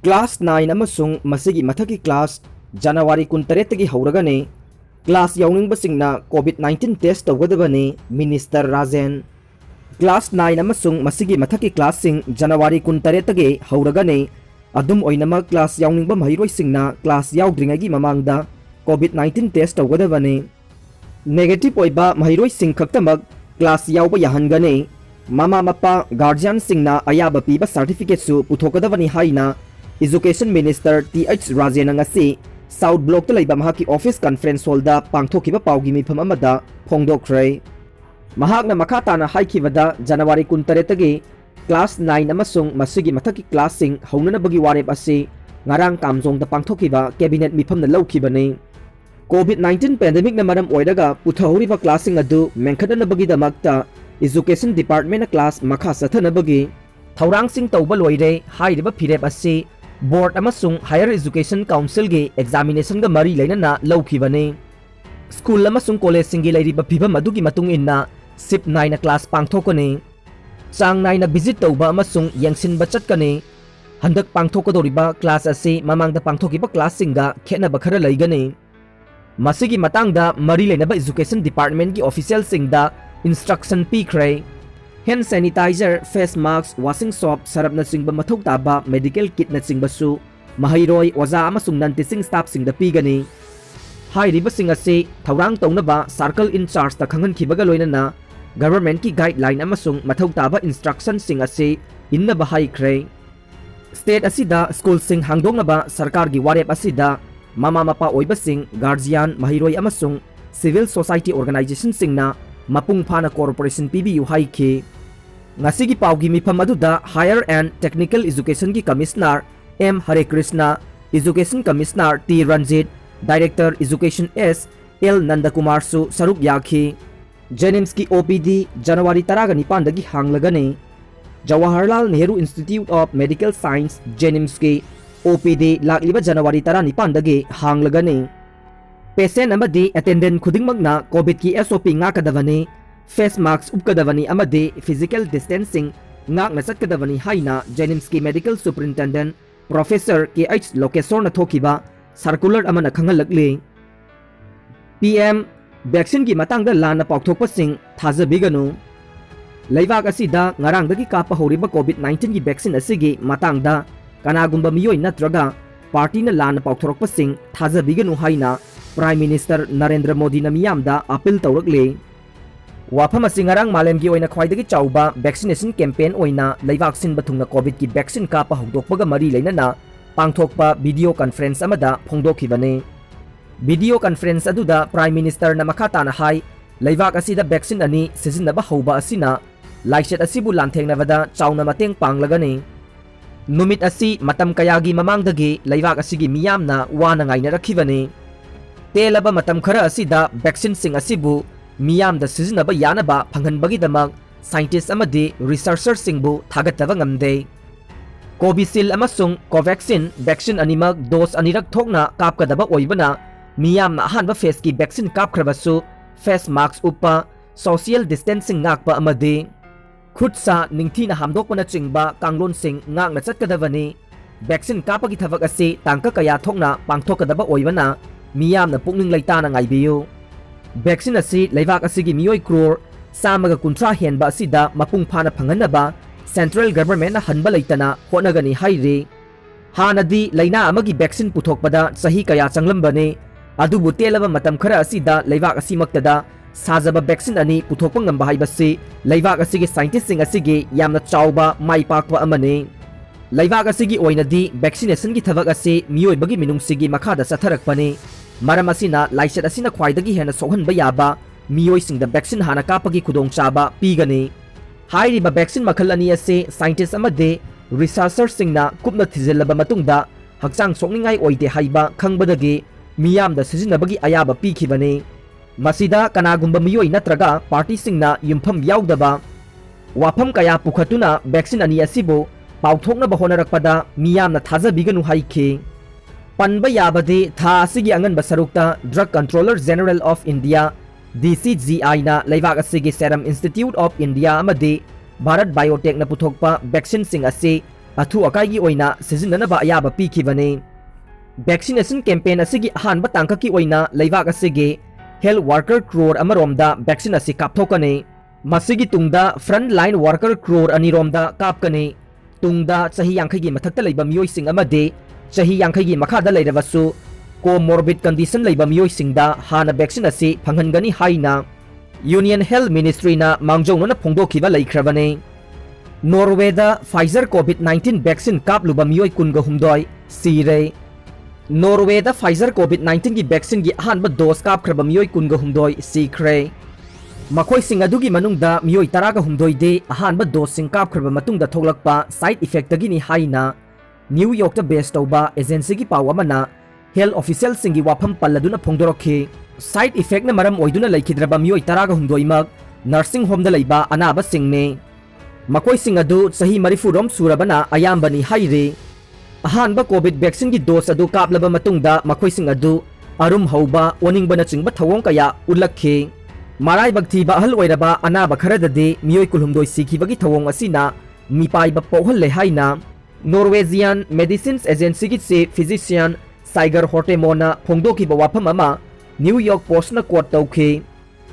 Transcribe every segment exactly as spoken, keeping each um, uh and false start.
Class nine ꯑꯃꯁꯨꯡ ꯃꯁꯤꯒꯤ ꯃꯊꯛꯀꯤ class January ꯀꯨꯟꯇꯔꯦꯠꯇꯒꯤ ꯍꯧꯔꯒꯅꯤ꯫ Class ꯌꯥꯎꯅꯤꯡꯕꯁꯤꯡꯅ COVID nineteen test ꯇꯧꯒꯗꯕꯅꯤ, Minister ꯔꯥꯖꯦꯟ꯫ Class nine ꯑꯃꯁꯨꯡ ꯃꯁꯤꯒꯤ ꯃꯊꯛꯀꯤ classꯁꯤꯡ January ꯀꯨꯟꯇꯔꯦꯠꯇꯒꯤ ꯍꯧꯔꯒꯅꯤ꯫ ꯑꯗꯨꯝ ꯑꯣꯏꯅꯃꯛ, class ꯌꯥꯎꯅꯤꯡꯕ ꯃꯍꯩꯔꯣꯏꯁꯤꯡꯅ class ꯌꯥꯎꯗ꯭ꯔꯤꯉꯩꯒꯤ ꯃꯃꯥꯡꯗ COVID nineteen test ꯇꯧꯒꯗꯕꯅꯤ꯫ Negative ꯑꯣꯏꯕ ꯃꯍꯩꯔꯣꯏꯁꯤꯡ ꯈꯛꯇꯃꯛ class ꯌꯥꯎꯕ ꯌꯥꯍꯟꯒꯅꯤ꯫ ꯃꯃꯥ ꯃꯄꯥ, guardianꯁꯤꯡꯅ ꯑꯌꯥꯕ ꯄꯤꯕ certificateꯁꯨ ꯄꯨꯊꯣꯛꯀꯗꯕꯅꯤ ꯍꯥꯏꯅ Education Minister ꯇꯤ ꯑꯩꯆ ꯔꯥꯖꯦꯟꯅ ꯉꯁꯤ South Blockꯇ ꯂꯩꯕ ꯃꯍꯥꯛꯀꯤ office conference hallꯗ ꯄꯥꯡꯊꯣꯛꯈꯤꯕ ꯄꯥꯎꯒꯤ ꯃꯤꯐꯝ ꯑꯃꯗ ꯐꯣꯡꯗꯣꯛꯈ꯭ꯔꯦ꯫ ꯃꯍꯥꯛꯅ ꯃꯈꯥ ꯇꯥꯅ ꯍꯥꯏꯈꯤꯕꯗ, January ꯀꯨꯟꯇꯔꯦꯠꯇꯒꯤ class nine ꯑꯃꯁꯨꯡ ꯃꯁꯤꯒꯤ ꯃꯊꯛꯀꯤ classꯁꯤꯡ ꯍꯧꯅꯅꯕꯒꯤ ꯋꯥꯔꯦꯞ ꯑꯁꯤ ꯉꯔꯥꯡ ꯀꯥꯝꯖꯣꯡꯗ ꯄꯥꯡꯊꯣꯛꯈꯤꯕ cabinet ꯃꯤꯐꯝꯅ ꯂꯧꯈꯤꯕꯅꯤ꯫ COVID nineteen pandemicꯅ ꯃꯔꯝ ꯑꯣꯏꯔꯒ ꯄꯨꯊꯍꯧꯔꯤꯕ classꯁꯤꯡ ꯑꯗꯨ ꯃꯦꯟꯈꯠꯅꯅꯕꯒꯤꯗꯃꯛꯇ Education Departmentꯅ class ꯃꯈꯥ ꯆꯠꯊꯅꯕꯒꯤ ꯊꯧꯔꯥꯡꯁꯤꯡ ꯇꯧꯕ ꯂꯣꯏꯔꯦ꯫ ꯍꯥꯏꯔꯤꯕ ꯐꯤꯔꯦꯞ ꯑꯁꯤ board ꯑꯃꯁꯨꯡ Higher Education Councilꯒꯤ examinationꯒ ꯃꯔꯤ ꯂꯩꯅꯅ ꯂꯧꯈꯤꯕꯅꯤ꯫ School ꯑꯃꯁꯨꯡ collegeꯁꯤꯡꯒꯤ ꯂꯩꯔꯤꯕ ꯐꯤꯚꯝ ꯑꯗꯨꯒꯤ ꯃꯇꯨꯡ ꯏꯟꯅ shift ꯅꯥꯏꯅ class ꯄꯥꯡꯊꯣꯛꯀꯅꯤ꯫ ꯆꯥꯡ ꯅꯥꯏꯅ visit ꯇꯧꯕ ꯑꯃꯁꯨꯡ ꯌꯦꯡꯁꯤꯟꯕ ꯆꯠꯀꯅꯤ꯫ ꯍꯟꯗꯛ ꯄꯥꯡꯊꯣꯛꯀꯗꯧꯔꯤꯕ class ꯑꯁꯤ ꯃꯃꯥꯡꯗ ꯄꯥꯡꯊꯣꯛꯈꯤꯕ classꯁꯤꯡꯒ ꯈꯦꯠꯅꯕ ꯈꯔ ꯂꯩꯒꯅꯤ꯫ ꯃꯁꯤꯒꯤ ꯃꯇꯥꯡꯗ ꯃꯔꯤ ꯂꯩꯅꯕ Education Departmentꯀꯤ officialꯁꯤꯡꯗ instruction ꯄꯤꯈ꯭ꯔꯦ꯫ Hand sanitizer, face mask, washing soap, ꯁꯔꯞꯅꯆꯤꯡꯕ ꯃꯊꯧ ꯇꯥꯕ medical kitꯅꯆꯤꯡꯕꯁꯨ ꯃꯍꯩꯔꯣꯏ, ꯑꯣꯖꯥ ꯑꯃꯁꯨꯡ non teaching staffꯁꯤꯡꯗ ꯄꯤꯒꯅꯤ꯫ ꯍꯥꯏꯔꯤꯕꯁꯤꯡ ꯑꯁꯤ ꯊꯧꯔꯥꯡ ꯇꯧꯅꯕ circle in chargeꯇ ꯈꯪꯍꯟꯈꯤꯕꯒ ꯂꯣꯏꯅꯅ governmentꯀꯤ guideline ꯑꯃꯁꯨꯡ ꯃꯊꯧ ꯇꯥꯕ instructionꯁꯤꯡ ꯑꯁꯤ ꯏꯟꯅꯕ ꯍꯥꯏꯈ꯭ꯔꯦ꯫ State ꯑꯁꯤꯗ schoolꯁꯤꯡ ꯍꯥꯡꯗꯣꯛꯅꯕ ꯁꯔꯀꯥꯔꯒꯤ ꯋꯥꯔꯦꯞ ꯑꯁꯤꯗ ꯃꯃꯥ ꯃꯄꯥ ꯑꯣꯏꯕꯁꯤꯡ, guardian, ꯃꯍꯩꯔꯣꯏ ꯑꯃꯁꯨꯡ civil society organizationꯁꯤꯡꯅ ꯃꯄꯨꯡ ꯐꯥꯅ cooperation ꯄꯤꯕꯤꯌꯨ ꯍꯥꯏꯈꯤ꯫ ꯉꯁꯤꯒꯤ ꯄꯥꯎꯒꯤ ꯃꯤꯐꯝ ꯑꯗꯨꯗ Higher and Technical Educationꯒꯤ Commissioner ꯑꯦꯝ ꯍꯔꯦꯀ꯭ꯔꯤꯁꯅ, Education Commissioner T Ranjit, Director Education S L ꯅꯟꯗꯀꯨꯃꯥꯔꯁꯨ ꯁꯔꯨꯛ ꯌꯥꯈꯤ꯫ JNIMSꯀꯤ OPD January ꯇꯔꯥꯒ ꯅꯤꯄꯥꯟꯗꯒꯤ ꯍꯥꯡꯂꯒꯅꯤ꯫ Jawaharlal Nehru Institute of Medical Science, JNIMSꯀꯤ OPD ꯂꯥꯛꯂꯤꯕ January ꯇꯔꯥꯅꯤꯄꯥꯟꯗꯒꯤ ꯍꯥꯡꯂꯒꯅꯤ꯫ Patient ꯑꯃꯗꯤ attendant ꯈꯨꯗꯤꯡꯃꯛꯅ COVIDꯀꯤ SOP ꯉꯥꯛꯀꯗꯕꯅꯤ, face mask ꯎꯞꯀꯗꯕꯅꯤ ꯑꯃꯗꯤ physical distancing ꯉꯥꯛꯅ ꯆꯠꯀꯗꯕꯅꯤ ꯍꯥꯏꯅ JNIMSꯀꯤ Medical Superintendent Professor K H Lokeshwarꯅ ꯊꯣꯛꯈꯤꯕ circular ꯑꯃꯅ ꯈꯪꯍꯜꯂꯛꯂꯤ꯫ P M, vaccine ꯒꯤ ꯃꯇꯥꯡꯗ ꯂꯥꯟꯅ ꯄꯥꯎꯊꯣꯛꯄꯁꯤꯡ ꯊꯥꯖꯕꯤꯒꯅꯨ꯫ ꯂꯩꯕꯥꯛ ꯑꯁꯤꯗ ꯉꯔꯥꯡꯗꯒꯤ ꯀꯥꯞꯄ ꯍꯧꯔꯤꯕ COVID nineteen ꯒꯤ vaccine ꯑꯁꯤꯒꯤ ꯃꯇꯥꯡꯗ ꯀꯅꯥꯒꯨꯝꯕ ꯃꯤꯑꯣꯏ ꯅꯠꯇ꯭ꯔꯒ party ꯅ ꯂꯥꯟꯅ ꯄꯥꯎꯊꯣꯔꯛꯄꯁꯤꯡ ꯊꯥꯖꯕꯤꯒꯅꯨ ꯍꯥꯏꯅ Prime Minister ꯅꯔꯦꯟꯗ꯭ꯔ ꯃꯣꯗꯤꯅ ꯃꯤꯌꯥꯝꯗ appeal ꯇꯧꯔꯛꯂꯤ꯫ ꯋꯥꯐꯝ ꯑꯁꯤ ꯉꯔꯥꯡ ꯃꯥꯂꯦꯝꯒꯤ ꯑꯣꯏꯅ ꯈ꯭ꯋꯥꯏꯗꯒꯤ ꯆꯥꯎꯕ vaccination campaign ꯑꯣꯏꯅ ꯂꯩꯕꯥꯛ ꯁꯤꯟꯕ ꯊꯨꯡꯅ COVID ꯀꯤ vaccine ꯀꯥꯞꯄ ꯍꯧꯗꯣꯛꯄꯒ ꯃꯔꯤ ꯂꯩꯅꯅ ꯄꯥꯡꯊꯣꯛꯄ video conference ꯑꯃꯗ ꯐꯣꯡꯗꯣꯛꯈꯤꯕꯅꯤ꯫ Video conference ꯑꯗꯨꯗ Prime Minister ꯅ ꯃꯈꯥ ꯇꯥꯅ ꯍꯥꯏ, ꯂꯩꯕꯥꯛ ꯑꯁꯤꯗ vaccine ꯑꯅꯤ ꯁꯤꯖꯤꯟꯅꯕ ꯍꯧꯕ ꯑꯁꯤꯅ ꯂꯥꯏꯆꯠ ꯑꯁꯤꯕꯨ ꯂꯥꯟꯊꯦꯡꯅꯕꯗ ꯆꯥꯎꯅ ꯃꯇꯦꯡ ꯄꯥꯡꯂꯒꯅꯤ꯫ ꯅꯨꯃꯤꯠ ꯑꯁꯤ ꯃꯇꯝ ꯀꯌꯥꯒꯤ ꯃꯃꯥꯡꯗꯒꯤ ꯂꯩꯕꯥꯛ ꯑꯁꯤꯒꯤ ꯃꯤꯌꯥꯝꯅ ꯋꯥꯅ ꯉꯥꯏꯅꯔꯛꯈꯤꯕꯅꯤ꯫ ꯇꯦꯜꯂꯕ ꯃꯇꯝ ꯈꯔ ꯑꯁꯤꯗ vaccine ꯁꯤꯡ ꯑꯁꯤꯕꯨ ꯃꯤꯌꯥꯝꯗ ꯁꯤꯖꯤꯟꯅꯕ ꯌꯥꯅꯕ ꯐꯪꯍꯟꯕꯒꯤꯗꯃꯛ scientist ꯑꯃꯗꯤ researcher ꯁꯤꯡꯕꯨ ꯊꯥꯒꯠꯇꯕ ꯉꯝꯗꯦ꯫ Covishield ꯑꯃꯁꯨꯡ Covaxin vaccine ꯑꯅꯤꯃꯛ dose ꯑꯅꯤꯔꯛ ꯊꯣꯛꯅ ꯀꯥꯞꯀꯗꯕ ꯑꯣꯏꯕꯅ, ꯃꯤꯌꯥꯝꯅ ꯑꯍꯥꯟꯕ phase ꯀꯤ vaccine ꯀꯥꯞꯈ꯭ꯔꯕꯁꯨ face mask ꯎꯞꯄ, social distancing ꯉꯥꯛꯄ ꯑꯃꯗꯤ ꯈꯨꯠ ꯁꯥ ꯅꯤꯡꯊꯤꯅ ꯍꯥꯝꯗꯣꯛꯄꯅꯆꯤꯡꯕ ꯀꯥꯡꯂꯣꯟꯁꯤꯡ ꯉꯥꯛꯅ ꯆꯠꯀꯗꯕꯅꯤ꯫ Vaccine ꯀꯥꯞꯄꯒꯤ ꯊꯕꯛ ꯑꯁꯤ ꯇꯥꯡꯀꯛ ꯀꯌꯥ ꯊꯣꯛꯅ ꯄꯥꯡꯊꯣꯛꯀꯗꯕ ꯑꯣꯏꯕꯅ, ꯃꯤꯌꯥꯝꯅ ꯄꯨꯛꯅꯤꯡ ꯂꯩꯇꯥꯅ ꯉꯥꯏꯕꯤꯌꯨ꯫ Vaccine ꯑꯁꯤ ꯂꯩꯕꯥꯛ ꯑꯁꯤꯒꯤ ꯃꯤꯑꯣꯏ crore ꯆꯥꯝꯃꯒ ꯀꯨꯟꯊ꯭ꯔꯥ ꯍꯦꯟꯕ ꯑꯁꯤꯗ ꯃꯄꯨꯡ ꯐꯥꯅ ꯐꯪꯍꯟꯅꯕ central government ꯅ ꯍꯟꯕ ꯂꯩꯇꯅ ꯍꯣꯠꯅꯒꯅꯤ ꯍꯥꯏꯔꯤ꯫ ꯍꯥꯟꯅꯗꯤ ꯂꯩꯅꯥ ꯑꯃꯒꯤ vaccine ꯄꯨꯊꯣꯛꯄꯗ ꯆꯍꯤ ꯀꯌꯥ ꯆꯪꯂꯝꯕꯅꯤ, ꯑꯗꯨꯕꯨ ꯇꯦꯜꯂꯕ ꯃꯇꯝ ꯈꯔ ꯑꯁꯤꯗ ꯂꯩꯕꯥꯛ ꯑꯁꯤꯃꯛꯇꯗ ꯁꯥꯖꯕ vaccine ꯑꯅꯤ ꯄꯨꯊꯣꯛꯄ ꯉꯝꯕ ꯍꯥꯏꯕꯁꯤ ꯂꯩꯕꯥꯛ ꯑꯁꯤꯒꯤ scientist ꯁꯤꯡ ꯑꯁꯤꯒꯤ ꯌꯥꯝꯅ ꯆꯥꯎꯕ ꯃꯥꯏ ꯄꯥꯛꯄ ꯑꯃꯅꯤ꯫ ꯂꯩꯕꯥꯛ ꯑꯁꯤꯒꯤ ꯑꯣꯏꯅꯗꯤ vaccination ꯒꯤ ꯊꯕꯛ ꯑꯁꯤ ꯃꯤꯑꯣꯏꯕꯒꯤ ꯃꯤꯅꯨꯡꯁꯤꯒꯤ ꯃꯈꯥꯗ ꯆꯠꯊꯔꯛꯄꯅꯤ꯫ ꯃꯔꯝ ꯑꯁꯤꯅ ꯂꯥꯏꯆꯠ ꯑꯁꯤꯅ ꯈ꯭ꯋꯥꯏꯗꯒꯤ ꯍꯦꯟꯅ ꯁꯣꯛꯍꯟꯕ ꯌꯥꯕ ꯃꯤꯑꯣꯏꯁꯤꯡꯗ vaccine ꯍꯥꯟꯅ ꯀꯥꯞꯄꯒꯤ ꯈꯨꯗꯣꯡꯆꯥꯕ ꯄꯤꯒꯅꯤ꯫ ꯍꯥꯏꯔꯤꯕ vaccine ꯃꯈꯜ ꯑꯅꯤ ꯑꯁꯤ scientist ꯑꯃꯗꯤ researcher ꯁꯤꯡꯅ ꯀꯨꯞꯅ ꯊꯤꯖꯤꯜꯂꯕ ꯃꯇꯨꯡꯗ ꯍꯛꯆꯥꯡ ꯁꯣꯛꯅꯤꯡꯉꯥꯏ ꯑꯣꯏꯗꯦ ꯍꯥꯏꯕ ꯈꯪꯕꯗꯒꯤ ꯃꯤꯌꯥꯝꯗ ꯁꯤꯖꯤꯟꯅꯕꯒꯤ ꯑꯌꯥꯕ ꯄꯤꯈꯤꯕꯅꯤ꯫ ꯃꯁꯤꯗ ꯀꯅꯥꯒꯨꯝꯕ ꯃꯤꯑꯣꯏ ꯅꯠꯇ꯭ꯔꯒ party ꯁꯤꯡꯅ ꯌꯨꯝꯐꯝ ꯌꯥꯎꯗꯕ ꯋꯥꯐꯝ ꯀꯌꯥ ꯄꯨꯈꯠꯇꯨꯅ vaccine ꯑꯅꯤ ꯑꯁꯤꯕꯨ ꯄꯥꯎꯊꯣꯛꯅꯕ ꯍꯣꯠꯅꯔꯛꯄꯗ ꯃꯤꯌꯥꯝꯅ ꯊꯥꯖꯕꯤꯒꯅꯨ ꯍꯥꯏꯈꯤ꯫ ꯄꯟꯕ ꯌꯥꯕꯗꯤ, ꯊꯥ ꯑꯁꯤꯒꯤ ꯑꯉꯟꯕ ꯁꯔꯨꯛꯇ Drug Controller General of India, D C G I ꯅ ꯂꯩꯕꯥꯛ ꯑꯁꯤꯒꯤ Serum Institute of India ꯑꯃꯗꯤ Bharat Biotech ꯅ ꯄꯨꯊꯣꯛꯄ vaccine ꯁꯤꯡ ꯑꯁꯤ ꯑꯊꯨ ꯑꯀꯥꯏꯒꯤ ꯑꯣꯏꯅ ꯁꯤꯖꯤꯟꯅꯅꯕ ꯑꯌꯥꯕ ꯄꯤꯈꯤꯕꯅꯤ꯫ Vaccination campaign ꯑꯁꯤꯒꯤ ꯑꯍꯥꯟꯕ ꯇꯥꯡꯀꯛꯀꯤ ꯑꯣꯏꯅ ꯂꯩꯕꯥꯛ ꯑꯁꯤꯒꯤ health worker crore ꯑꯃꯔꯣꯝꯗ vaccine ꯑꯁꯤ ꯀꯥꯞꯊꯣꯛꯀꯅꯤ꯫ ꯃꯁꯤꯒꯤ ꯇꯨꯡꯗ front line worker crore ꯑꯅꯤꯔꯣꯝꯗ ꯀꯥꯞꯀꯅꯤ꯫ ꯇꯨꯡꯗ ꯆꯍꯤ ꯌꯥꯡꯈꯩꯒꯤ ꯃꯊꯛꯇ ꯂꯩꯕ ꯃꯤꯑꯣꯏꯁꯤꯡ ꯑꯃꯗꯤ ꯆꯍꯤ ꯌꯥꯡꯈꯩꯒꯤ ꯃꯈꯥꯗ ꯂꯩꯔꯕꯁꯨ comorbid condition ꯂꯩꯕ ꯃꯤꯑꯣꯏꯁꯤꯡꯗ ꯍꯥꯟꯅ vaccine ꯑꯁꯤ ꯐꯪꯍꯟꯒꯅꯤ ꯍꯥꯏꯅ Union Health Ministryꯅ ꯃꯥꯡꯖꯧꯅꯅ ꯐꯣꯡꯗꯣꯛꯈꯤꯕ ꯂꯩꯈ꯭ꯔꯕꯅꯤ꯫ ꯅꯣꯔꯋꯦꯗ Pfizer COVID nineteen vaccine ꯀꯥꯞꯂꯨꯕ ꯃꯤꯑꯣꯏ ꯀꯨꯟꯒ ꯍꯨꯝꯗꯣꯏ ꯁꯤꯔꯦ꯫ ꯅꯣꯔꯋꯦꯗ Pfizer COVID nineteenꯒꯤ vaccineꯒꯤ ꯑꯍꯥꯟꯕ dose ꯀꯥꯞꯈ꯭ꯔꯕ ꯃꯤꯑꯣꯏ ꯀꯨꯟꯒ ꯍꯨꯝꯗꯣꯏ ꯁꯤꯈ꯭ꯔꯦ꯫ ꯃꯈꯣꯏꯁꯤꯡ ꯑꯗꯨꯒꯤ ꯃꯅꯨꯡꯗ ꯃꯤꯑꯣꯏ ꯇꯔꯥꯒ ꯍꯨꯝꯗꯣꯏꯗꯤ ꯑꯍꯥꯟꯕ doseꯁꯤꯡ ꯀꯥꯞꯈ꯭ꯔꯕ ꯃꯇꯨꯡꯗ ꯊꯣꯛꯂꯛꯄ side effectꯇꯒꯤꯅꯤ ꯍꯥꯏꯅ New Yorkꯇ base ꯇꯧꯕ agencyꯒꯤ ꯄꯥꯎ ꯑꯃꯅ health officialꯁꯤꯡꯒꯤ ꯋꯥꯐꯝ ꯄꯜꯂꯗꯨꯅ ꯐꯣꯡꯗꯣꯔꯛꯈꯤ꯫ Side effectꯅ ꯃꯔꯝ ꯑꯣꯏꯗꯨꯅ ꯂꯩꯈꯤꯗ꯭ꯔꯕ ꯃꯤꯑꯣꯏ ꯇꯔꯥꯒ ꯍꯨꯝꯗꯣꯏꯃꯛ nursing homeꯗ ꯂꯩꯕ ꯑꯅꯥꯕꯁꯤꯡꯅꯤ꯫ ꯃꯈꯣꯏꯁꯤꯡ ꯑꯗꯨ ꯆꯍꯤ ꯃꯔꯤꯐꯨ ꯔꯣꯝ ꯁꯨꯔꯕꯅ ꯑꯌꯥꯝꯕꯅꯤ ꯍꯥꯏꯔꯤ꯫ ꯑꯍꯥꯟꯕ COVID vaccineꯒꯤ dose ꯑꯗꯨ ꯀꯥꯞꯂꯕ ꯃꯇꯨꯡꯗ ꯃꯈꯣꯏꯁꯤꯡ ꯑꯗꯨ ꯑꯔꯨꯝ ꯍꯧꯕ, ꯑꯣꯅꯤꯡꯕꯅꯆꯤꯡꯕ ꯊꯧꯑꯣꯡ ꯀꯌꯥ ꯎꯠꯂꯛꯈꯤ꯫ ꯃꯔꯥꯏꯕꯛ ꯊꯤꯕ ꯑꯍꯜ ꯑꯣꯏꯔꯕ ꯑꯅꯥꯕ ꯈꯔꯗꯗꯤ ꯃꯤꯑꯣꯏ ꯀꯨꯟꯍꯨꯝꯗꯣꯏ ꯁꯤꯈꯤꯕꯒꯤ ꯊꯧꯑꯣꯡ ꯑꯁꯤꯅ ꯃꯤꯄꯥꯏꯕ ꯄꯣꯛꯍꯜꯂꯦ ꯍꯥꯏꯅ Norwegian Medicines Agencyꯒꯤ chief physician Sigurd Hortemoneꯅ ꯐꯣꯡꯗꯣꯛꯈꯤꯕ ꯋꯥꯐꯝ ꯑꯃ New York Postꯅ quote ꯇꯧꯈꯤ꯫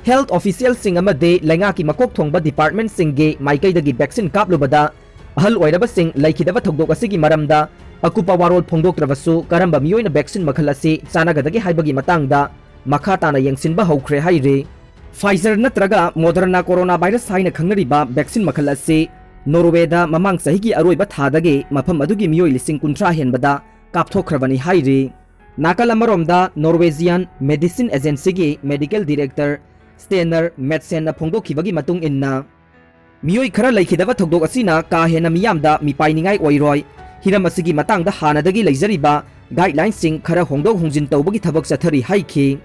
Health officialꯁꯤꯡ ꯑꯃꯗꯤ ꯂꯩꯉꯥꯛꯀꯤ ꯃꯀꯣꯛ ꯊꯣꯡꯕ departmentꯁꯤꯡꯒꯤ ꯃꯥꯏꯀꯩꯗꯒꯤ vaccine ꯀꯥꯞꯂꯨꯕꯗ ꯑꯍꯜ ꯑꯣꯏꯔꯕꯁꯤꯡ ꯂꯩꯈꯤꯗꯕ ꯊꯧꯗꯣꯛ ꯑꯁꯤꯒꯤ ꯃꯔꯝꯗ ꯑꯀꯨꯞꯄ ꯋꯥꯔꯣꯜ ꯐꯣꯡꯗꯣꯛꯇ꯭ꯔꯕꯁꯨ, ꯀꯔꯝꯕ ꯃꯤꯑꯣꯏꯅ vaccine ꯃꯈꯜ ꯑꯁꯤ ꯆꯥꯅꯒꯗꯒꯦ ꯍꯥꯏꯕꯒꯤ ꯃꯇꯥꯡꯗ ꯃꯈꯥ ꯇꯥꯅ ꯌꯦꯡꯁꯤꯟꯕ ꯍꯧꯈ꯭ꯔꯦ ꯍꯥꯏꯔꯤ꯫ Pfizer ꯅꯠꯇ꯭ꯔꯒ Moderna coronavirus ꯍꯥꯏꯅ ꯈꯪꯅꯔꯤꯕ vaccine ꯃꯈꯜ ꯑꯁꯤ ꯅꯣꯔꯋꯦꯗ ꯃꯃꯥꯡ ꯆꯍꯤꯒꯤ ꯑꯔꯣꯏꯕ ꯊꯥꯗꯒꯤ ꯃꯐꯝ ꯑꯗꯨꯒꯤ ꯃꯤꯑꯣꯏ ꯂꯤꯁꯤꯡ ꯀꯨꯟꯊ꯭ꯔꯥ ꯍꯦꯟꯕꯗ ꯀꯥꯞꯊꯣꯛꯈ꯭ꯔꯕꯅꯤ ꯍꯥꯏꯔꯤ꯫ ꯅꯥꯀꯜ ꯑꯃꯔꯣꯝꯗ, Norwegian Medicine Agencyꯒꯤ medical director Steinar Madsenꯅ ꯐꯣꯡꯗꯣꯛꯈꯤꯕꯒꯤ ꯃꯇꯨꯡ ꯏꯟꯅ, ꯃꯤꯑꯣꯏ ꯈꯔ ꯂꯩꯈꯤꯗꯕ ꯊꯧꯗꯣꯛ ꯑꯁꯤꯅ ꯀꯥ ꯍꯦꯟꯅ ꯃꯤꯌꯥꯝꯗ ꯃꯤꯄꯥꯏꯅꯤꯡꯉꯥꯏ ꯑꯣꯏꯔꯣꯏ꯫ ꯍꯤꯔꯝ ꯑꯁꯤꯒꯤ ꯃꯇꯥꯡꯗ ꯍꯥꯟꯅꯗꯒꯤ ꯂꯩꯖꯔꯤꯕ guidelineꯁꯤꯡ ꯈꯔ ꯍꯣꯡꯗꯣꯛ ꯍꯣꯡꯖꯤꯟ ꯇꯧꯕꯒꯤ ꯊꯕꯛ ꯆꯠꯊꯔꯤ ꯍꯥꯏꯈꯤ꯫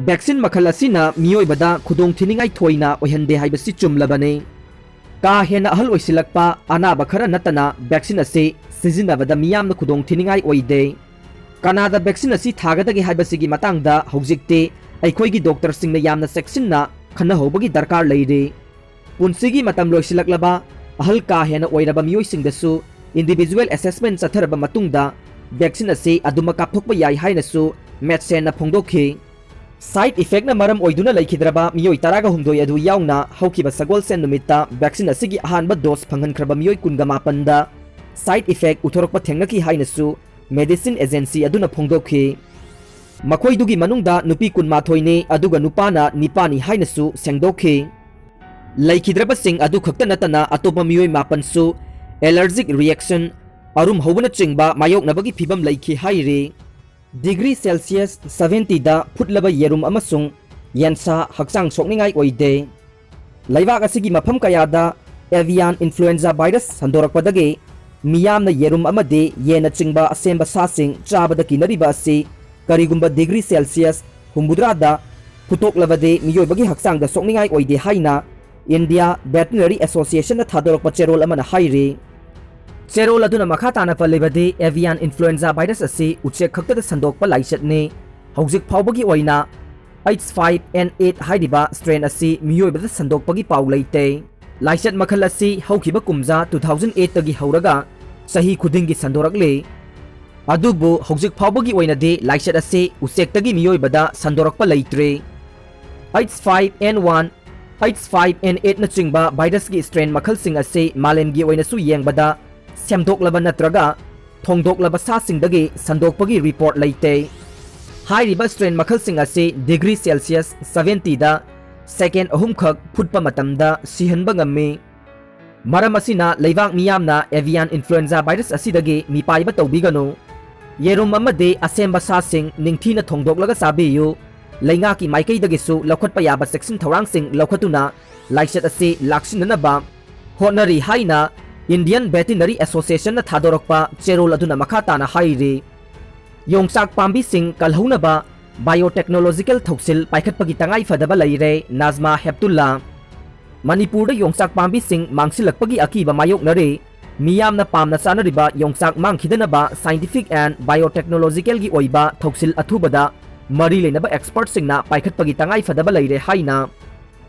Vaccine ꯃꯈꯜ ꯑꯁꯤꯅ ꯃꯤꯑꯣꯏꯕꯗ ꯈꯨꯗꯣꯡ ꯊꯤꯅꯤꯡꯉꯥꯏ ꯊꯣꯏꯅ ꯑꯣꯏꯍꯟꯗꯦ ꯍꯥꯏꯕꯁꯤ ꯆꯨꯝꯂꯕꯅꯤ꯫ ꯀꯥ ꯍꯦꯟꯅ ꯑꯍꯜ ꯑꯣꯏꯁꯤꯜꯂꯛꯄ ꯑꯅꯥꯕ ꯈꯔ ꯅꯠꯇꯅ vaccine ꯑꯁꯤ ꯁꯤꯖꯤꯟꯅꯕꯗ ꯃꯤꯌꯥꯝꯅ ꯈꯨꯗꯣꯡ ꯊꯤꯅꯤꯡꯉꯥꯏ ꯑꯣꯏꯗꯦ꯫ ꯀꯅꯥꯗ vaccine ꯑꯁꯤ ꯊꯥꯒꯗꯒꯦ ꯍꯥꯏꯕꯁꯤꯒꯤ ꯃꯇꯥꯡꯗ ꯍꯧꯖꯤꯛꯇꯤ ꯑꯩꯈꯣꯏꯒꯤ doctorꯁꯤꯡꯅ ꯌꯥꯝꯅ ꯆꯦꯛꯁꯤꯟꯅ ꯈꯟꯅꯍꯧꯕꯒꯤ ꯗꯔꯀꯥꯔ ꯂꯩꯔꯤ꯫ ꯄꯨꯟꯁꯤꯒꯤ ꯃꯇꯝ ꯂꯣꯏꯁꯤꯜꯂꯛꯂꯕ ꯑꯍꯜ ꯀꯥ ꯍꯦꯟꯅ ꯑꯣꯏꯔꯕ ꯃꯤꯑꯣꯏꯁꯤꯡꯗꯁꯨ individual assessment ꯆꯠꯊꯔꯕ ꯃꯇꯨꯡꯗ vaccine ꯑꯁꯤ ꯑꯗꯨꯃꯛ ꯀꯥꯞꯊꯣꯛꯄ ꯌꯥꯏ ꯍꯥꯏꯅꯁꯨ ꯃꯦꯠꯁꯦꯟꯅ ꯐꯣꯡꯗꯣꯛꯈꯤ꯫ Side effectꯅ ꯃꯔꯝ ꯑꯣꯏꯗꯨꯅ ꯂꯩꯈꯤꯗ꯭ꯔꯕ ꯃꯤꯑꯣꯏ ꯇꯔꯥꯒ ꯍꯨꯝꯗꯣꯏ ꯑꯗꯨ ꯌꯥꯎꯅ ꯍꯧꯈꯤꯕ ꯁꯒꯣꯜꯁꯦꯟ ꯅꯨꯃꯤꯠꯇ vaccine ꯑꯁꯤꯒꯤ ꯑꯍꯥꯟꯕ dose ꯐꯪꯍꯟꯈ꯭ꯔꯕ ꯃꯤꯑꯣꯏ ꯀꯨꯟꯒ ꯃꯥꯄꯟꯗ side effect ꯎꯠꯊꯣꯔꯛꯄ ꯊꯦꯡꯅꯈꯤ ꯍꯥꯏꯅꯁꯨ medicine agency ꯑꯗꯨꯅ ꯐꯣꯡꯗꯣꯛꯈꯤ꯫ ꯃꯈꯣꯏꯗꯨꯒꯤ ꯃꯅꯨꯡꯗ ꯅꯨꯄꯤ ꯀꯨꯟꯃꯥꯊꯣꯏꯅꯤ, ꯑꯗꯨꯒ ꯅꯨꯄꯥꯅ ꯅꯤꯄꯥꯟꯅꯤ ꯍꯥꯏꯅꯁꯨ ꯁꯦꯡꯗꯣꯛꯈꯤ꯫ ꯂꯩꯈꯤꯗ꯭ꯔꯕꯁꯤꯡ ꯑꯗꯨ ꯈꯛꯇ ꯅꯠꯇꯅ ꯑꯇꯣꯞꯄ ꯃꯤꯑꯣꯏ ꯃꯥꯄꯟꯁꯨ allergic reaction, ꯑꯔꯨꯝ ꯍꯧꯕꯅꯆꯤꯡꯕ ꯃꯥꯌꯣꯛꯅꯕꯒꯤ ꯐꯤꯚꯝ ꯂꯩꯈꯤ ꯍꯥꯏꯔꯤ꯫ Degree Celsius seventyꯗ ꯐꯨꯠꯂꯕ ꯌꯦꯔꯨꯝ ꯑꯃꯁꯨꯡ ꯌꯦꯟꯁꯥ ꯍꯛꯆꯥꯡ ꯁꯣꯛꯅꯤꯡꯉꯥꯏ ꯑꯣꯏꯗꯦ꯫ ꯂꯩꯕꯥꯛ ꯑꯁꯤꯒꯤ ꯃꯐꯝ ꯀꯌꯥꯗ avian influenza virus ꯁꯟꯗꯣꯔꯛꯄꯗꯒꯤ ꯃꯤꯌꯥꯝꯅ ꯌꯦꯔꯨꯝ ꯑꯃꯗꯤ ꯌꯦꯟꯅꯆꯤꯡꯕ ꯑꯁꯦꯝꯕ ꯁꯥꯁꯤꯡ ꯆꯥꯕꯗ ꯀꯤꯅꯔꯤꯕ ꯑꯁꯤ ꯀꯔꯤꯒꯨꯝꯕ degree Celsius ꯍꯨꯝꯐꯨꯇꯔꯥꯗ ꯐꯨꯠꯇꯣꯛꯂꯕꯗꯤ ꯃꯤꯑꯣꯏꯕꯒꯤ ꯍꯛꯆꯥꯡꯗ ꯁꯣꯛꯅꯤꯡꯉꯥꯏ ꯑꯣꯏꯗꯦ ꯍꯥꯏꯅ India Veterinary Associationꯅ ꯊꯥꯗꯣꯔꯛꯄ ꯆꯦꯔꯣꯜ ꯑꯃꯅ ꯍꯥꯏꯔꯤ꯫ ꯆꯦꯔꯣꯜ ꯑꯗꯨꯅ ꯃꯈꯥ ꯇꯥꯅ ꯄꯜꯂꯤꯕꯗꯤ, avian influenza virus ꯑꯁꯤ ꯎꯆꯦꯛ ꯈꯛꯇꯗ ꯁꯟꯗꯣꯛꯄ ꯂꯥꯏꯆꯠꯅꯤ꯫ ꯍꯧꯖꯤꯛ ꯐꯥꯎꯕꯒꯤ ꯑꯣꯏꯅ H five N eight ꯍꯥꯏꯔꯤꯕ strain ꯑꯁꯤ ꯃꯤꯑꯣꯏꯕꯗ ꯁꯟꯗꯣꯛꯄꯒꯤ ꯄꯥꯎ ꯂꯩꯇꯦ꯫ ꯂꯥꯏꯆꯠ ꯃꯈꯜ ꯑꯁꯤ ꯍꯧꯈꯤꯕ ꯀꯨꯝꯖꯥ two thousand eightꯇꯒꯤ ꯍꯧꯔꯒ ꯆꯍꯤ ꯈꯨꯗꯤꯡꯒꯤ ꯁꯟꯗꯣꯔꯛꯂꯤ꯫ ꯑꯗꯨꯕꯨ ꯍꯧꯖꯤꯛ ꯐꯥꯎꯕꯒꯤ ꯑꯣꯏꯅꯗꯤ ꯂꯥꯏꯆꯠ ꯑꯁꯤ ꯎꯆꯦꯛꯇꯒꯤ ꯃꯤꯑꯣꯏꯕꯗ ꯁꯟꯗꯣꯔꯛꯄ ꯂꯩꯇ꯭ꯔꯤ꯫ H five N one, H five N eightꯅꯆꯤꯡꯕ virusꯀꯤ strain ꯃꯈꯜꯁꯤꯡ ꯑꯁꯤ ꯃꯥꯂꯦꯝꯒꯤ ꯑꯣꯏꯅꯁꯨ ꯌꯦꯡꯕꯗ ꯁꯦꯝꯗꯣꯛꯂꯕ ꯅꯠꯇ꯭ꯔꯒ ꯊꯣꯡꯗꯣꯛꯂꯕ ꯁꯥꯁꯤꯡꯗꯒꯤ ꯁꯟꯗꯣꯛꯄꯒꯤ report ꯂꯩꯇꯦ꯫ ꯍꯥꯏꯔꯤꯕ strain ꯃꯈꯜꯁꯤꯡ ꯑꯁꯤ degree Celsius seventyꯗ second ꯑꯍꯨꯝꯈꯛ ꯐꯨꯠꯄ ꯃꯇꯝꯗ ꯁꯤꯍꯟꯕ ꯉꯝꯃꯤ꯫ ꯃꯔꯝ ꯑꯁꯤꯅ ꯂꯩꯕꯥꯛ ꯃꯤꯌꯥꯝꯅ avian influenza virus ꯑꯁꯤꯗꯒꯤ ꯃꯤꯄꯥꯏꯕ ꯇꯧꯕꯤꯒꯅꯨ꯫ ꯌꯦꯔꯨꯝ ꯑꯃꯗꯤ ꯑꯁꯦꯝꯕ ꯁꯥꯁꯤꯡ ꯅꯤꯡꯊꯤꯅ ꯊꯣꯡꯗꯣꯛꯂꯒ ꯆꯥꯕꯤꯌꯨ꯫ ꯂꯩꯉꯥꯛꯀꯤ ꯃꯥꯏꯀꯩꯗꯒꯤꯁꯨ ꯂꯧꯈꯠꯄ ꯌꯥꯕ ꯆꯦꯛꯁꯤꯟ ꯊꯧꯔꯥꯡꯁꯤꯡ ꯂꯧꯈꯠꯇꯨꯅ ꯂꯥꯏꯆꯠ ꯑꯁꯤ ꯂꯥꯛꯁꯤꯟꯅꯅꯕ ꯍꯣꯠꯅꯔꯤ ꯍꯥꯏꯅ Indian Veterinary Associationꯅ ꯊꯥꯗꯣꯔꯛꯄ ꯆꯦꯔꯣꯜ ꯑꯗꯨꯅ ꯃꯈꯥ ꯇꯥꯅ ꯍꯥꯏꯔꯤ꯫ ꯌꯣꯡꯆꯥꯛ ꯄꯥꯝꯕꯤꯁꯤꯡ ꯀꯜꯍꯧꯅꯕ biotechnological ꯊꯧꯁꯤꯜ ꯄꯥꯏꯈꯠꯄꯒꯤ ꯇꯉꯥꯏ ꯐꯗꯕ ꯂꯩꯔꯦ, ꯅꯥꯖꯃꯥ ꯍꯦꯞꯇꯨꯜꯂꯥ꯫ ꯃꯅꯤꯄꯨꯔꯗ ꯌꯣꯡꯆꯥꯛ ꯄꯥꯝꯕꯤꯁꯤꯡ ꯃꯥꯡꯁꯤꯜꯂꯛꯄꯒꯤ ꯑꯀꯤꯕ ꯃꯥꯌꯣꯛꯅꯔꯤ꯫ ꯃꯤꯌꯥꯝꯅ ꯄꯥꯝꯅ ꯆꯥꯅꯔꯤꯕ ꯌꯣꯡꯆꯥꯛ ꯃꯥꯡꯈꯤꯗꯅꯕ scientific and biotechnologicalꯒꯤ ꯑꯣꯏꯕ ꯊꯧꯁꯤꯜ ꯑꯊꯨꯕꯗ ꯃꯔꯤ ꯂꯩꯅꯕ expertꯁꯤꯡꯅ ꯄꯥꯏꯈꯠꯄꯒꯤ ꯇꯉꯥꯏ ꯐꯗꯕ ꯂꯩꯔꯦ ꯍꯥꯏꯅ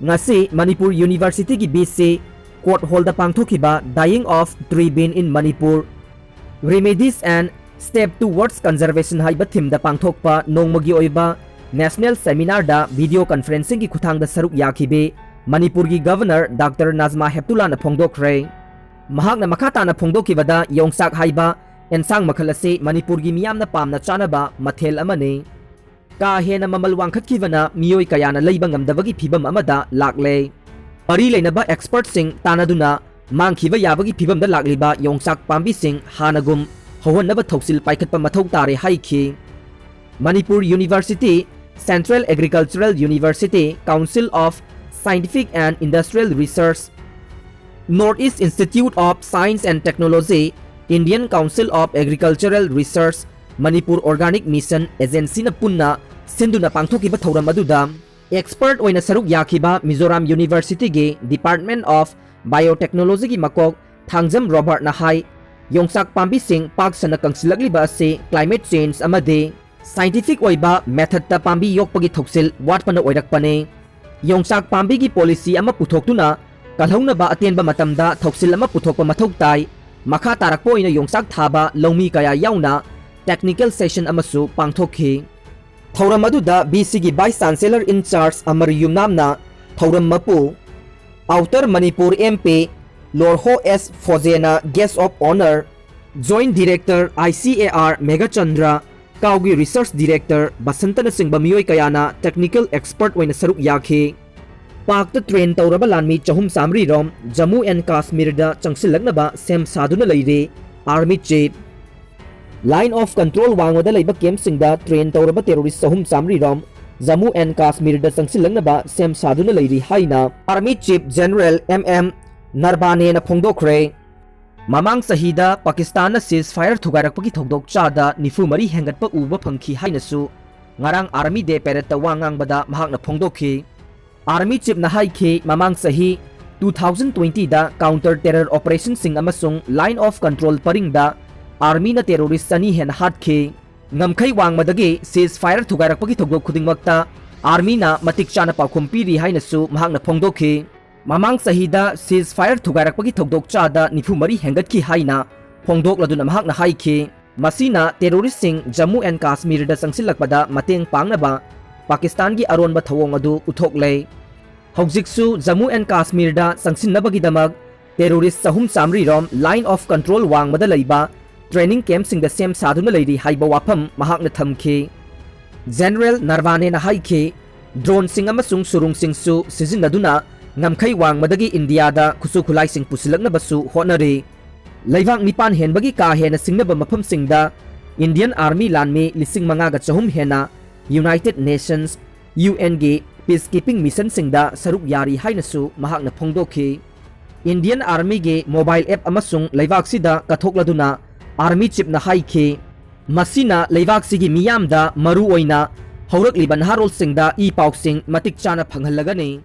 ꯉꯁꯤ ꯃꯅꯤꯄꯨꯔ Universityꯒꯤ VC Court Hall ꯗ ꯄꯥꯡꯊꯣꯛꯈꯤꯕ Dying of Tree Bean in Manipur, Remedies and Step Towards Conservation ꯍꯥꯏꯕ theme ꯗ ꯄꯥꯡꯊꯣꯛꯄ ꯅꯣꯡꯃꯒꯤ ꯑꯣꯏꯕ national seminar ꯗ video conferencing ꯒꯤ ꯈꯨꯠꯊꯥꯡꯗ ꯁꯔꯨꯛ ꯌꯥꯈꯤꯕꯤ ꯃꯅꯤꯄꯨꯔꯒꯤ Governor Doctor ꯅꯥꯖꯃꯥ ꯍꯦꯞꯇꯨꯂꯥꯅ ꯐꯣꯡꯗꯣꯛꯈ꯭ꯔꯦ꯫ ꯃꯍꯥꯛꯅ ꯃꯈꯥ ꯇꯥꯅ ꯐꯣꯡꯗꯣꯛꯈꯤꯕꯗ, ꯌꯣꯡꯆꯥꯛ ꯍꯥꯏꯕ ꯑꯦꯟꯁꯥꯡ ꯃꯈꯜ ꯑꯁꯤ ꯃꯅꯤꯄꯨꯔꯒꯤ ꯃꯤꯌꯥꯝꯅ ꯄꯥꯝꯅ ꯆꯥꯅꯕ ꯃꯊꯦꯜ ꯑꯃꯅꯤ꯫ ꯀꯥ ꯍꯦꯟꯅ ꯃꯃꯜ ꯋꯥꯡꯈꯠꯈꯤꯕꯅ ꯃꯤꯑꯣꯏ ꯀꯌꯥꯅ ꯂꯩꯕ ꯉꯝꯗꯕꯒꯤ ꯐꯤꯚꯝ ꯑꯃꯗ ꯂꯥꯛꯂꯦ꯫ ꯃꯔꯤ ꯂꯩꯅꯕ expertꯁꯤꯡ ꯇꯥꯟꯅꯗꯨꯅ ꯃꯥꯡꯈꯤꯕ ꯌꯥꯕꯒꯤ ꯐꯤꯚꯝꯗ ꯂꯥꯛꯂꯤꯕ ꯌꯣꯡꯆꯥꯛ ꯄꯥꯝꯕꯤꯁꯤꯡ ꯍꯥꯟꯅꯒꯨꯝ ꯍꯧꯍꯟꯅꯕ ꯊꯧꯁꯤꯜ ꯄꯥꯏꯈꯠꯄ ꯃꯊꯧ ꯇꯥꯔꯦ ꯍꯥꯏꯈꯤ꯫ Manipur University, Central Agricultural University, Council of Scientific and Industrial Research, North East Institute of Science and Technology, Indian Council of Agricultural Research, Manipur Organic Mission Agencyꯅ ꯄꯨꯟꯅ ꯁꯤꯟꯗꯨꯅ ꯄꯥꯡꯊꯣꯛꯈꯤꯕ ꯊꯧꯔꯝ ꯑꯗꯨꯗ expert ꯑꯣꯏꯅ ꯁꯔꯨꯛ ꯌꯥꯈꯤꯕ Mizoram Universityꯒꯤ Department of Biotechnologyꯒꯤ ꯃꯀꯣꯛ ꯊꯥꯡꯖꯝ ꯔꯣꯕꯔꯠꯅ ꯍꯥꯏ, ꯌꯣꯡꯆꯥꯛ ꯄꯥꯝꯕꯤꯁꯤꯡ ꯄꯥꯛ ꯁꯟꯅ ꯀꯪꯁꯤꯜꯂꯛꯂꯤꯕ ꯑꯁꯤ climate change ꯑꯃꯗꯤ scientific ꯑꯣꯏꯕ methodꯇ ꯄꯥꯝꯕꯤ ꯌꯣꯛꯄꯒꯤ ꯊꯧꯁꯤꯜ ꯋꯥꯠꯄꯅ ꯑꯣꯏꯔꯛꯄꯅꯤ꯫ ꯌꯣꯡꯆꯥꯛ ꯄꯥꯝꯕꯤꯒꯤ policy ꯑꯃ ꯄꯨꯊꯣꯛꯇꯨꯅ ꯀꯜꯍꯧꯅꯕ ꯑꯇꯦꯟꯕ ꯃꯇꯝꯗ ꯊꯧꯁꯤꯜ ꯑꯃ ꯄꯨꯊꯣꯛꯄ ꯃꯊꯧ ꯇꯥꯏ꯫ ꯃꯈꯥ ꯇꯥꯔꯛꯄ ꯑꯣꯏꯅ ꯌꯣꯡꯆꯥꯛ ꯊꯥꯕ ꯂꯧꯃꯤ ꯀꯌꯥ ꯌꯥꯎꯅ technical session ꯑꯃꯁꯨ ꯄꯥꯡꯊꯣꯛꯈꯤ꯫ ꯊꯧꯔꯝ ꯑꯗꯨꯗ VCꯒꯤ Vice Chancellor in charge ꯑꯃꯔ ꯌꯨꯝꯅꯥꯝꯅ ꯊꯧꯔꯝ ꯃꯄꯨ, Outer Manipur MP ꯂꯣꯔꯍꯣ S ꯐꯣꯖꯦꯅ guest of honour, Joint Director ICAR Meghachandra, ꯀꯥꯎꯒꯤ Research Director ꯕꯁꯟꯇꯅꯆꯤꯡꯕ ꯃꯤꯑꯣꯏ ꯀꯌꯥꯅ technical expert ꯑꯣꯏꯅ ꯁꯔꯨꯛ ꯌꯥꯈꯤ꯫ ꯄꯥꯛꯇ train ꯇꯧꯔꯕ ꯂꯥꯟꯃꯤ ꯆꯍꯨꯝ ꯆꯥꯃꯔꯤ ꯔꯣꯝ ꯖꯝꯃꯨ and ꯀꯥꯁꯃꯤꯔꯗ ꯆꯪꯁꯤꯜꯂꯛꯅꯕ ꯁꯦꯝ ꯁꯥꯗꯨꯅ ꯂꯩꯔꯤ꯫ Army Chief, Line of Control ꯋꯥꯡꯃꯗ ꯂꯩꯕ campꯁꯤꯡꯗ train ꯇꯧꯔꯕ terrorist ꯆꯍꯨꯝ ꯆꯥꯃꯔꯤ ꯔꯣꯝ ꯖꯝꯃꯨ and ꯀꯥꯁꯃꯤꯔꯗ ꯆꯪꯁꯤꯜꯂꯛꯅꯕ ꯁꯦꯝ ꯁꯥꯗꯨꯅ ꯂꯩꯔꯤ ꯍꯥꯏꯅ Army Chief General MM ꯅꯔꯕꯥꯅꯦꯅ ꯐꯣꯡꯗꯣꯛꯈ꯭ꯔꯦ꯫ ꯃꯃꯥꯡ ꯆꯍꯤꯗ ꯄꯥꯀꯤꯁꯇꯥꯟꯅ ceasefire ꯊꯨꯒꯥꯏꯔꯛꯄꯒꯤ ꯊꯧꯗꯣꯛ ꯆꯥꯗ ꯅꯤꯐꯨ ꯃꯔꯤ ꯍꯦꯟꯒꯠꯄ ꯎꯕ ꯐꯪꯈꯤ ꯍꯥꯏꯅꯁꯨ ꯉꯔꯥꯡ Army Day Paradeꯇ ꯋꯥ ꯉꯥꯡꯕꯗ ꯃꯍꯥꯛꯅ ꯐꯣꯡꯗꯣꯛꯈꯤ꯫ Army Chiefꯅ ꯍꯥꯏꯈꯤ, ꯃꯃꯥꯡ ꯆꯍꯤ two thousand twentyꯗ counter terror operationꯁꯤꯡ ꯑꯃꯁꯨꯡ Line of Control ꯄꯔꯤꯡꯗ Armyꯅ terrorist ꯆꯅꯤ ꯍꯦꯟꯅ ꯍꯥꯠꯈꯤ꯫ ꯉꯝꯈꯩ ꯋꯥꯡꯃꯗꯒꯤ ceasefire ꯊꯨꯒꯥꯏꯔꯛꯄꯒꯤ ꯊꯧꯗꯣꯛ ꯈꯨꯗꯤꯡꯃꯛꯇ Armyꯅ ꯃꯇꯤꯛ ꯆꯥꯅ ꯄꯥꯎꯈꯨꯝ ꯄꯤꯔꯤ ꯍꯥꯏꯅꯁꯨ ꯃꯍꯥꯛꯅ ꯐꯣꯡꯗꯣꯛꯈꯤ꯫ ꯃꯃꯥꯡ ꯆꯍꯤꯗ ceasefire ꯊꯨꯒꯥꯏꯔꯛꯄꯒꯤ ꯊꯧꯗꯣꯛ ꯆꯥꯗ ꯅꯤꯐꯨ ꯃꯔꯤ ꯍꯦꯟꯒꯠꯈꯤ ꯍꯥꯏꯅ ꯐꯣꯡꯗꯣꯛꯂꯗꯨꯅ ꯃꯍꯥꯛꯅ ꯍꯥꯏꯈꯤ, ꯃꯁꯤꯅ terroristꯁꯤꯡ ꯖꯝꯃꯨ ꯑꯦꯟ ꯀꯥꯁꯃꯤꯔꯗ ꯆꯪꯁꯤꯜꯂꯛꯄꯗ ꯃꯇꯦꯡ ꯄꯥꯡꯅꯕ ꯄꯥꯀꯤꯁꯇꯥꯟꯒꯤ ꯑꯔꯣꯟꯕ ꯊꯧꯑꯣꯡ ꯑꯗꯨ ꯎꯠꯊꯣꯛꯂꯦ꯫ ꯍꯧꯖꯤꯛꯁꯨ ꯖꯝꯃꯨ ꯑꯦꯟ ꯀꯥꯁꯃꯤꯔꯗ ꯆꯪꯁꯤꯟꯅꯕꯒꯤꯗꯃꯛ terrorist ꯆꯍꯨꯝ ꯆꯥꯃꯔꯤ ꯔꯣꯝ line of control ꯋꯥꯡꯃꯗ ꯂꯩꯕ training campꯁꯤꯡꯗ ꯁꯦꯝ ꯁꯥꯗꯨꯅ ꯂꯩꯔꯤ ꯍꯥꯏꯕ ꯋꯥꯐꯝ ꯃꯍꯥꯛꯅ ꯊꯝꯈꯤ꯫ General ꯅꯔꯚꯥꯅꯦꯅ ꯍꯥꯏꯈꯤ, droneꯁꯤꯡ ꯑꯃꯁꯨꯡ ꯁꯨꯔꯨꯡꯁꯤꯡꯁꯨ ꯁꯤꯖꯤꯟꯅꯗꯨꯅ ꯉꯝꯈꯩ ꯋꯥꯡꯃꯗꯒꯤ ꯏꯟꯗꯤꯌꯥꯗ ꯈꯨꯠꯁꯨ ꯈꯨꯠꯂꯥꯏꯁꯤꯡ ꯄꯨꯁꯤꯜꯂꯛꯅꯕꯁꯨ ꯍꯣꯠꯅꯔꯤ꯫ ꯂꯩꯕꯥꯛ ꯅꯤꯄꯥꯟ ꯍꯦꯟꯕꯒꯤ ꯀꯥ ꯍꯦꯟꯅ ꯁꯤꯡꯅꯕ ꯃꯐꯝꯁꯤꯡꯗ Indian Army ꯂꯥꯟꯃꯤ ꯂꯤꯁꯤꯡ ꯃꯉꯥꯒ ꯆꯍꯨꯝ ꯍꯦꯟꯅ United Nations, UNꯒꯤ peacekeeping missionꯁꯤꯡꯗ ꯁꯔꯨꯛ ꯌꯥꯔꯤ ꯍꯥꯏꯅꯁꯨ ꯃꯍꯥꯛꯅ ꯐꯣꯡꯗꯣꯛꯈꯤ꯫ Indian Armyꯒꯤ mobile app ꯑꯃꯁꯨꯡ ꯂꯩꯕꯥꯛꯁꯤꯗ ꯀꯠꯊꯣꯛꯂꯗꯨꯅ Army Chiefꯅ ꯍꯥꯏꯈꯤ, ꯃꯁꯤꯅ ꯂꯩꯕꯥꯛꯁꯤꯒꯤ ꯃꯤꯌꯥꯝꯗ, ꯃꯔꯨ ꯑꯣꯏꯅ ꯍꯧꯔꯛꯂꯤꯕ ꯅꯍꯥꯔꯣꯜꯁꯤꯡꯗ ꯏ ꯄꯥꯎꯁꯤꯡ ꯃꯇꯤꯛ ꯆꯥꯅ ꯐꯪꯍꯜꯂꯒꯅꯤ꯫